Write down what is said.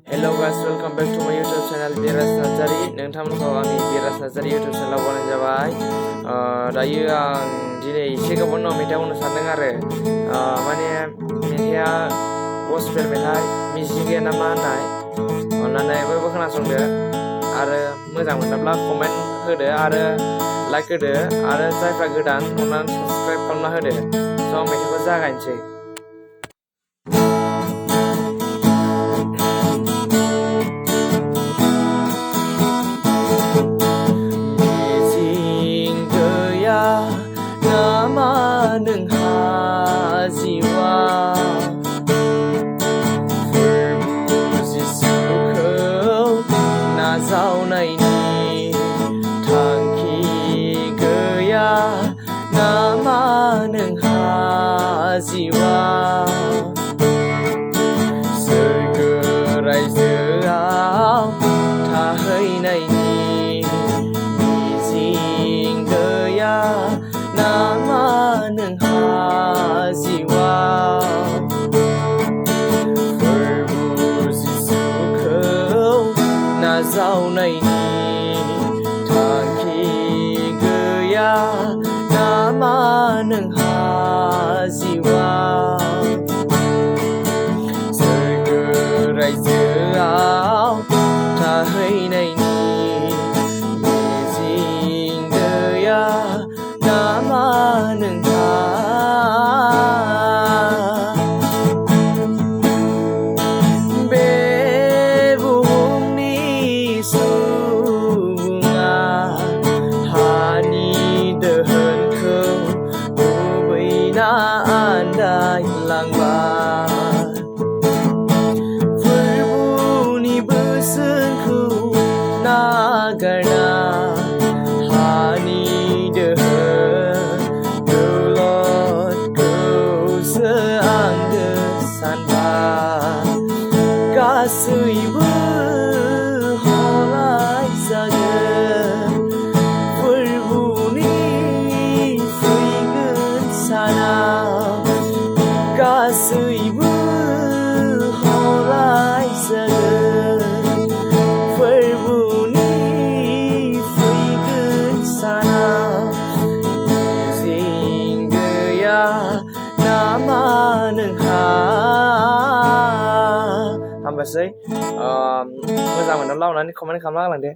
Hello guys, welcome back to my YouTube channel Biras Nazari. नोंथांमोनखौ आंनि बिराज Narzary YouTube channel बनायनाय जाबाय। दायो आं दिनै एसे गोबाव मेथाइ खननो सानदों आरो माने मेथाइआ गस्पेल मेथाइ मिजिंगे ना मा होननाय अन्नानै बयबो खोनासंदो आरो मोजां मोनोब्ला कमेन्ट होदो आरो लाइक होदो आरो जायफ्रा गोदान अन्नानै साबस्क्राइब खालामना होदो। स' मेथाइखौ जागायनोसै। नोंहा जिउआ फोरबु जिसुखौ नाजावनायनि थांखि गैया नामा नोंहा जिउआ सोरगो रायजोआव थाहैनायनि मिजिं गैया नामा नोंहा जिउआ फोरबु जिसुखौ नाजावनायनि थांखि गैया नामा नोंहा जिउआ सोरगो रायजोआव थाहैनायनि मिजिं गैया नामा नोंहा बे बुहुमनि सुबुङा हानि दोहोनखौ लुबैना आन्दायलांबाय फोरबुनि बोसोनखौ नागारना हानि गासैबो हलाय जागोन फोरबुनि फैगोन सानाव गासैबो हलाय जागोन फोरबुनि फैगोन सानाव मिजिं गैया नामा नोंहा हामबायसै मोजां मोनोब्ला अननानै कमेन्ट खालामना होलांदो।